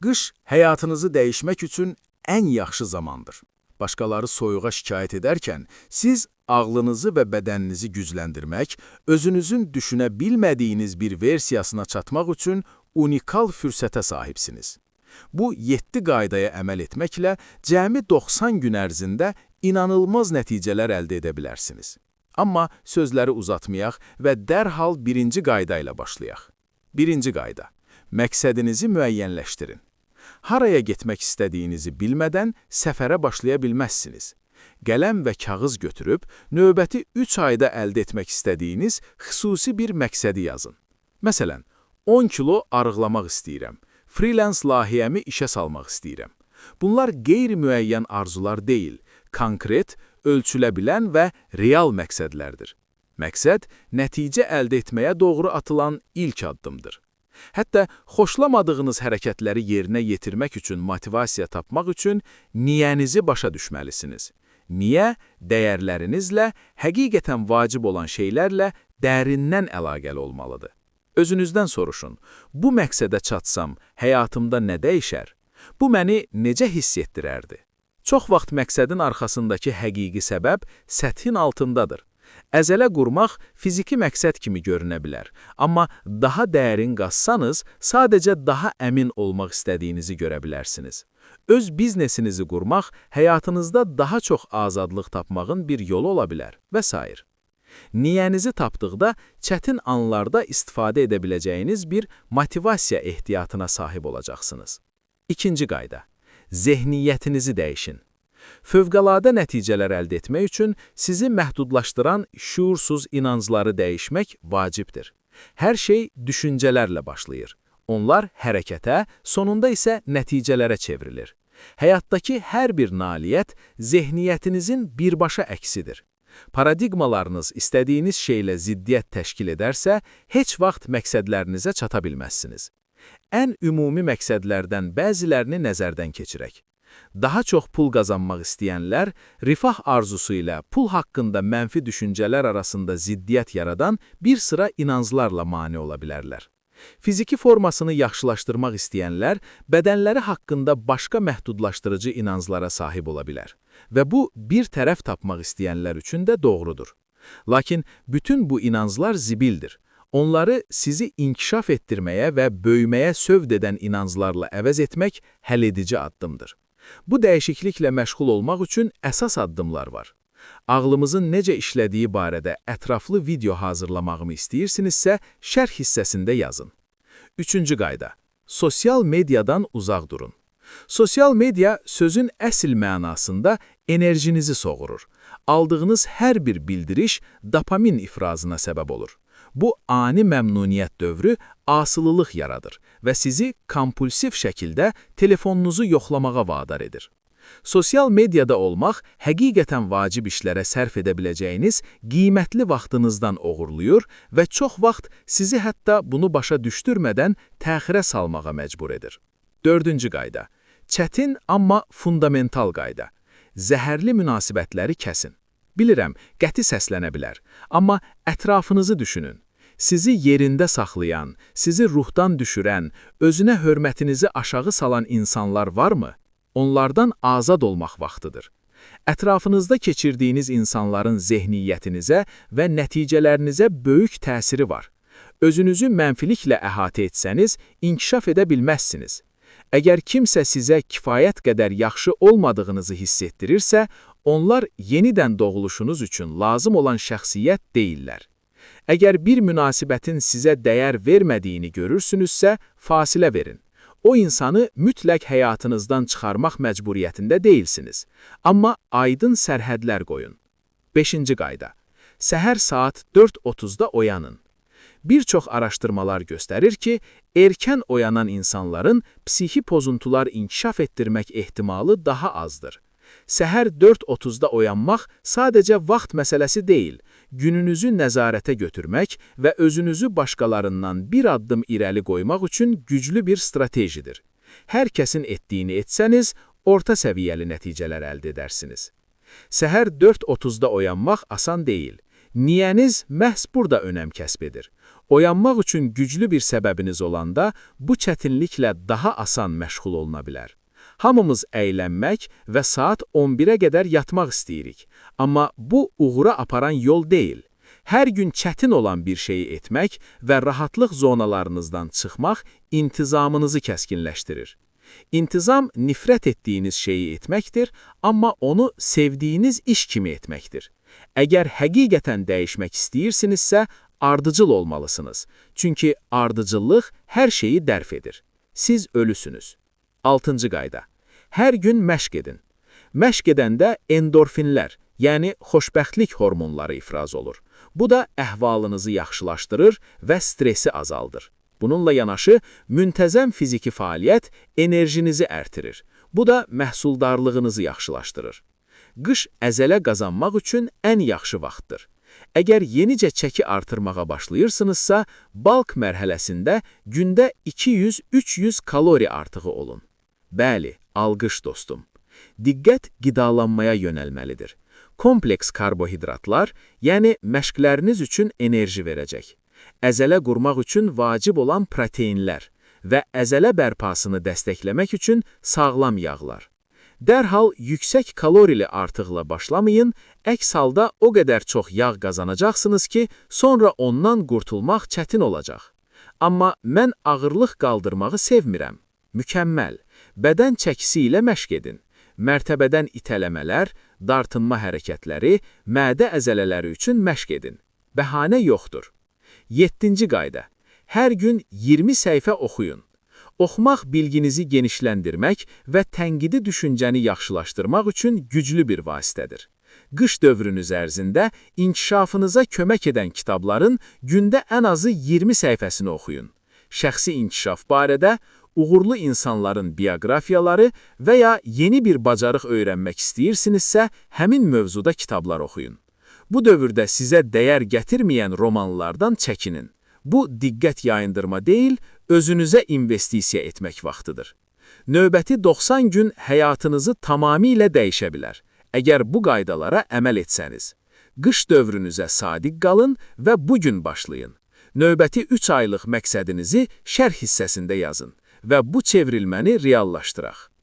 Qış həyatınızı dəyişmək üçün ən yaxşı zamandır. Başqaları soyuğa şikayət edərkən, siz ağlınızı və bədəninizi gücləndirmək, özünüzün düşünə bilmədiyiniz bir versiyasına çatmaq üçün unikal fürsətə sahibsiniz. Bu 7 qaydaya əməl etməklə cəmi 90 gün ərzində inanılmaz nəticələr əldə edə bilərsiniz. Amma sözləri uzatmayaq və dərhal birinci qayda ilə başlayaq. Birinci qayda. Məqsədinizi müəyyənləşdirin. Haraya getmək istədiyinizi bilmədən səfərə başlaya bilməzsiniz. Qələm və kağız götürüb, növbəti 3 ayda əldə etmək istədiyiniz xüsusi bir məqsədi yazın. Məsələn, 10 kilo arıqlamaq istəyirəm, freelance layihəmi işə salmaq istəyirəm. Bunlar qeyri-müəyyən arzular deyil, konkret, ölçülə bilən və real məqsədlərdir. Məqsəd, nəticə əldə etməyə doğru atılan ilk addımdır. Hətta xoşlamadığınız hərəkətləri yerinə yetirmək üçün motivasiya tapmaq üçün niyənizi başa düşməlisiniz. Niyə dəyərlərinizlə, həqiqətən vacib olan şeylərlə dərindən əlaqəli olmalıdır. Özünüzdən soruşun, bu məqsədə çatsam həyatımda nə dəyişər? Bu məni necə hiss etdirərdi? Çox vaxt məqsədin arxasındakı həqiqi səbəb səthin altındadır. Əzələ qurmaq fiziki məqsəd kimi görünə bilər. Amma daha dərin qazsanız, sadəcə daha əmin olmaq istədiyinizi görə bilərsiniz. Öz biznesinizi qurmaq həyatınızda daha çox azadlıq tapmağın bir yolu ola bilər və sair. Niyənizi tapdıqda çətin anlarda istifadə edə biləcəyiniz bir motivasiya ehtiyatına sahib olacaqsınız. İkinci qayda. Zehniyyətinizi dəyişin. Fövqəladə nəticələr əldə etmək üçün sizi məhdudlaşdıran şüursuz inancları dəyişmək vacibdir. Hər şey düşüncələrlə başlayır. Onlar hərəkətə, sonunda isə nəticələrə çevrilir. Həyatdakı hər bir nailiyyət zehniyyətinizin birbaşa əksidir. Paradigmalarınız istədiyiniz şeylə ziddiyyət təşkil edərsə, heç vaxt məqsədlərinizə çata bilməzsiniz. Ən ümumi məqsədlərdən bəzilərini nəzərdən keçirək. Daha çox pul qazanmaq istəyənlər, rifah arzusu ilə pul haqqında mənfi düşüncələr arasında ziddiyyət yaradan bir sıra inanclarla mane ola bilərlər. Fiziki formasını yaxşılaşdırmaq istəyənlər, bədənləri haqqında başqa məhdudlaşdırıcı inanclara sahib ola bilər. Və bu, bir tərəf tapmaq istəyənlər üçün də doğrudur. Lakin bütün bu inanclar zibildir. Onları sizi inkişaf etdirməyə və böyüməyə sövq edən inanclarla əvəz etmək həlledici addımdır. Bu dəyişikliklə məşğul olmaq üçün əsas addımlar var. Ağlımızın necə işlədiyi barədə ətraflı video hazırlamağımı istəyirsinizsə, şərh hissəsində yazın. Üçüncü qayda. Sosial mediadan uzaq durun. Sosial media sözün əsl mənasında enerjinizi soğurur. Aldığınız hər bir bildiriş dopamin ifrazına səbəb olur. Bu ani məmnuniyyət dövrü asılılıq yaradır və sizi kompulsiv şəkildə telefonunuzu yoxlamağa vadar edir. Sosial mediada olmaq həqiqətən vacib işlərə sərf edə biləcəyiniz qiymətli vaxtınızdan oğurluyur və çox vaxt sizi hətta bunu başa düşdürmədən təxirə salmağa məcbur edir. Dördüncü qayda. Çətin, amma fundamental qayda. Zəhərli münasibətləri kəsin. Bilirəm, qəti səslənə bilər, amma ətrafınızı düşünün. Sizi yerində saxlayan, sizi ruhdan düşürən, özünə hörmətinizi aşağı salan insanlar varmı? Onlardan azad olmaq vaxtıdır. Ətrafınızda keçirdiyiniz insanların zehniyyətinizə və nəticələrinizə böyük təsiri var. Özünüzü mənfiliklə əhatə etsəniz, inkişaf edə bilməzsiniz. Əgər kimsə sizə kifayət qədər yaxşı olmadığınızı hiss etdirirsə, onlar yenidən doğuluşunuz üçün lazım olan şəxsiyyət deyillər. Əgər bir münasibətin sizə dəyər vermədiyini görürsünüzsə, fasilə verin. O insanı mütləq həyatınızdan çıxarmaq məcburiyyətində deyilsiniz. Amma aydın sərhədlər qoyun. Beşinci qayda. Səhər saat 4:30-da oyanın. Bir çox araşdırmalar göstərir ki, erkən oyanan insanların psixi pozuntular inkişaf etdirmək ehtimalı daha azdır. Səhər 4:30-da oyanmaq sadəcə vaxt məsələsi deyil, gününüzü nəzarətə götürmək və özünüzü başqalarından bir addım irəli qoymaq üçün güclü bir stratejidir. Hər kəsin etdiyini etsəniz, orta səviyyəli nəticələr əldə edərsiniz. Səhər 4:30-da oyanmaq asan deyil. Niyəniz məhz burada önəm kəsb edir. Oyanmaq üçün güclü bir səbəbiniz olanda bu çətinliklə daha asan məşğul oluna bilər. Hamımız əylənmək və saat 11-ə qədər yatmaq istəyirik. Amma bu uğura aparan yol deyil. Hər gün çətin olan bir şeyi etmək və rahatlıq zonalarınızdan çıxmaq intizamınızı kəskinləşdirir. İntizam nifrət etdiyiniz şeyi etməkdir, amma onu sevdiyiniz iş kimi etməkdir. Əgər həqiqətən dəyişmək istəyirsinizsə, ardıcıl olmalısınız. Çünki ardıcıllıq hər şeyi dərf edir. Siz ölüsünüz. 6-cı qayda. Hər gün məşq edin. Məşq edəndə endorfinlər, yəni xoşbəxtlik hormonları ifraz olur. Bu da əhvalınızı yaxşılaşdırır və stresi azaldır. Bununla yanaşı, müntəzəm fiziki fəaliyyət enerjinizi artırır. Bu da məhsuldarlığınızı yaxşılaşdırır. Qış əzələ qazanmaq üçün ən yaxşı vaxtdır. Əgər yenicə çəki artırmağa başlayırsınızsa, bulk mərhələsində gündə 200-300 kalori artığı olun. Bəli, alqış dostum. Diqqət qidalanmaya yönəlməlidir. Kompleks karbohidratlar, yəni məşqləriniz üçün enerji verəcək. Əzələ qurmaq üçün vacib olan proteinlər və əzələ bərpasını dəstəkləmək üçün sağlam yağlar. Dərhal yüksək kalorili artıqla başlamayın, əks halda o qədər çox yağ qazanacaqsınız ki, sonra ondan qurtulmaq çətin olacaq. Amma mən ağırlıq qaldırmağı sevmirəm. Mükəmməl. Bədən çəkisi ilə məşq edin. Mərtəbədən itələmələr, dartınma hərəkətləri, mədə əzələləri üçün məşq edin. Bəhanə yoxdur. 7-ci qayda. Hər gün 20 səhifə oxuyun. Oxumaq bilginizi genişləndirmək və tənqidi düşüncəni yaxşılaşdırmaq üçün güclü bir vasitədir. Qış dövrünüz ərzində inkişafınıza kömək edən kitabların gündə ən azı 20 səhifəsini oxuyun. Şəxsi inkişaf barədə, uğurlu insanların bioqrafiyaları və ya yeni bir bacarıq öyrənmək istəyirsinizsə, həmin mövzuda kitablar oxuyun. Bu dövrdə sizə dəyər gətirməyən romanlardan çəkinin. Bu, diqqət yayındırma deyil, özünüzə investisiya etmək vaxtıdır. Növbəti 90 gün həyatınızı tamamilə dəyişə bilər, əgər bu qaydalara əməl etsəniz. Qış dövrünüzə sadiq qalın və bugün başlayın. Növbəti 3 aylıq məqsədinizi şərh hissəsində yazın və bu çevrilməni reallaşdıraq.